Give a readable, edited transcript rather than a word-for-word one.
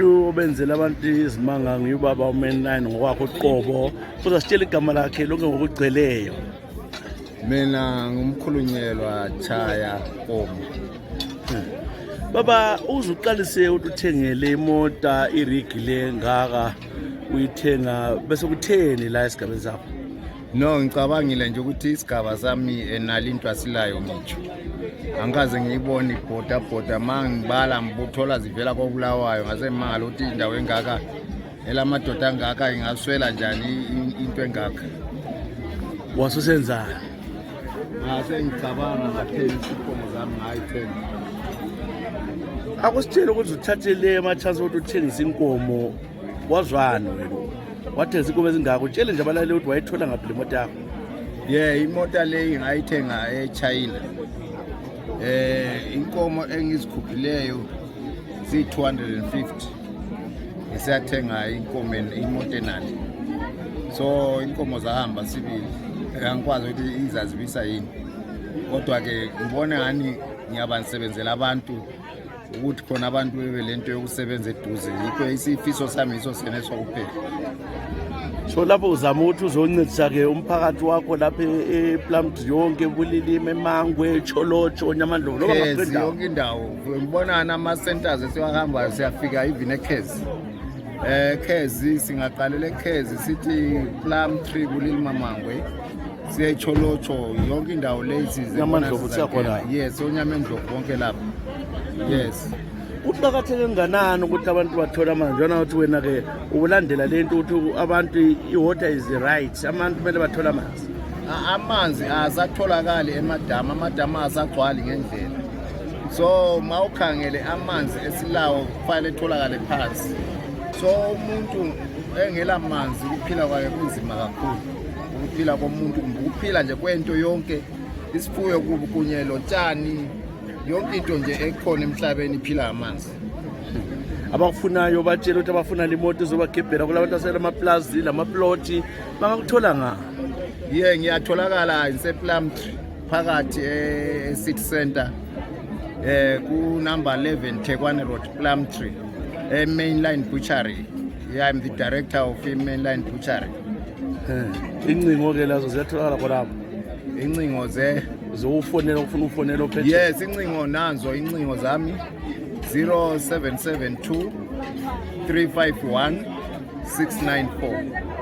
umuntu obenzela abantu izimanga ngiyubaba uMnu ngokwakho uqobo uzasitshela igama lakhe lonke ngokugcweleyo. Mina uMkhulunyelwa Tshaya Nkomo. Baba uzuqalise uthengele imota irigile ngaka uyithenga bese kutheni la esigabeni sakho? No, ngicabangile nje ukuthi isigaba sami enalinto asilayo ngitsho. Angikaze ngiyibone ibhoda mangibala mbuthola zivela koBulawayo ngase imali uthi indawo engaka elamadoda angaka ingaswela njani into engaka. Wasusenzana? Ngase ngicabanga ngaphela inkomo zami ngayithenga. Akusitshela ukuthi uthathele ama-chance ukuthi uthengise inkomo wazwana wena. Wathengisa inkomo ezingaka utshele nje abalali ukuthi wayithola ngaphi le moto yakho? Imota leyi ngayithenga eChina. Inkomo engizikhuphileyo zi250. Ngisiyathenga inkomo imoto enali. So inkomo zahamba sibili. Angikwazi ukuthi izazibisa yini. Kodwa ke ngibone ngani ngiyabanisebenzela abantu ukuthi khona abantu bebelento yokusebenza eduze. Yikho isifiso sami iso seneswa kuphela. So lapho uzama ukuthi uzoncedisa ke umphakathi wakho lapha ePlumtree yonke bulilime emangwe Tsholotsho Nyamandlovu noma ngaphandle yonke indawo ngibona ama centers esiwahamba siyafika even eKhezi. Khezi singaqalela eKhezi sithi Plumtree bulilima mangwe siya eTsholotsho yonke indawo lezi Nyamandlovu siyakhona. Yes, oNyamandlovu bonke lapha. Yes. Kuqakatheke kanganani ukuthi abantu bathola amanzi njana ukuthi wena ke ulandela lento ukuthi abantu iwater is the right abantu kumele bathola amanzi? Amanzi asatholakala emadamu, amadamu asagcwali ngendlela. So mawukhangele amanzi esilawo kufanele etholakale phansi. So umuntu engela manzi ukuphila kwakhe kunzima kakhulu. Ukuphila komuntu ukuphila nje kwento yonke isifuyo kunye lotshani yonke into nje ekhona emhlabeni iphila amanzi. Abakufunayo batshela ukuthi abafuna imoto izobagebhela kulabantu asela amaplazi lamaploti bangakuthola nga? Ngiyatholakala ePlumtree phakathi eCity Center ku number 11 Tekwane Road Plumtree mainline butchery. I'm the director of mainline butchery. Incingo ke lazo ziyatholakala khona. Incingo uzofonela ufuna ufonela ophethe? Yes, incingo nanzo incingo zami 0772 351 694.